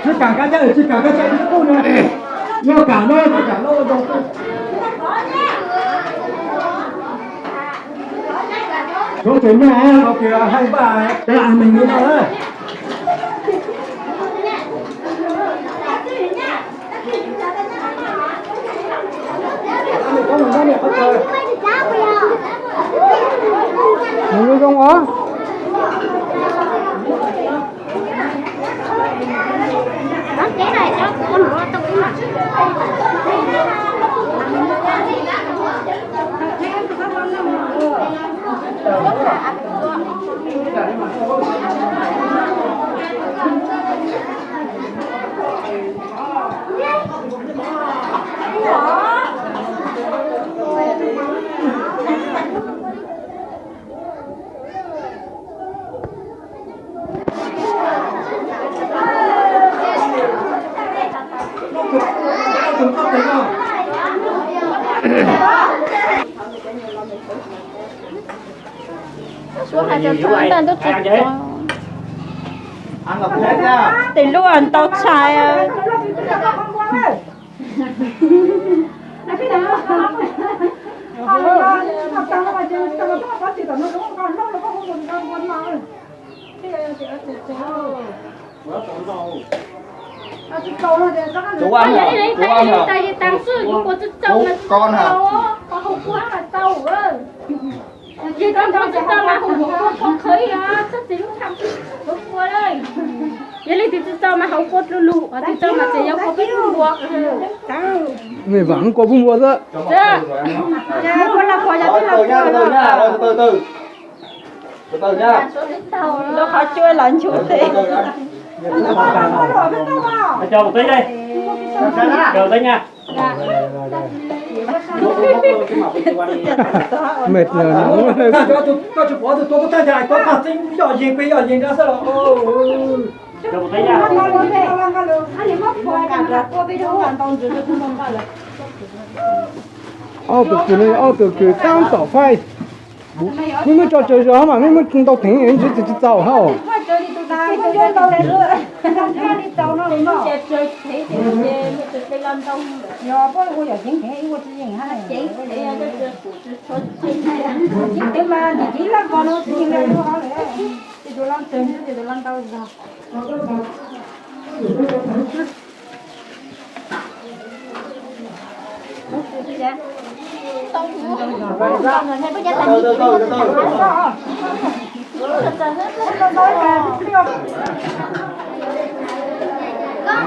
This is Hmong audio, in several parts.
Tsis kam kab caj, tsis kam kab caj ib qub no. Yog kam no, tsis kam no ua zoo. Suav tseem noj no ces haj npaj tes a neeg li no na. Nws zoo os. Suav hais tias txog ntawm ntuj tsis txog. Tes lub ntau tshais. Tus vaj, tus vaj, tus vaj, tus vaj. Yog li tus tsis txaus mas hauv kua lug lug, tus txaus mas tseem yog kua peb npua. Mej vam kua peb npua xwb. Lub qhov cua los ntsug tes. Mej, koj tsis pom tus tua koj tag cas koj pheej txeeb yoj yees peb yoj yees nrab xwb los. Ob tug kws no, ob tug kws tab tom faib. Mej muab tso tsawg zog mas mej muab ntau theem ntsib tsis txaus hab.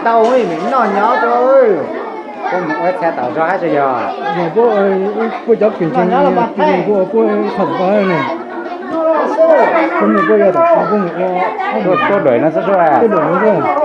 Ntau, noj nyob rau. Puab mus ua txhais tawm zog hab tsis yog? Puab, puab cov kws ntseeg puab, puab khoom ko ne. Puab mus puab yog tom puab mus ua, puab duaim no xwb, puab duaim no xwb.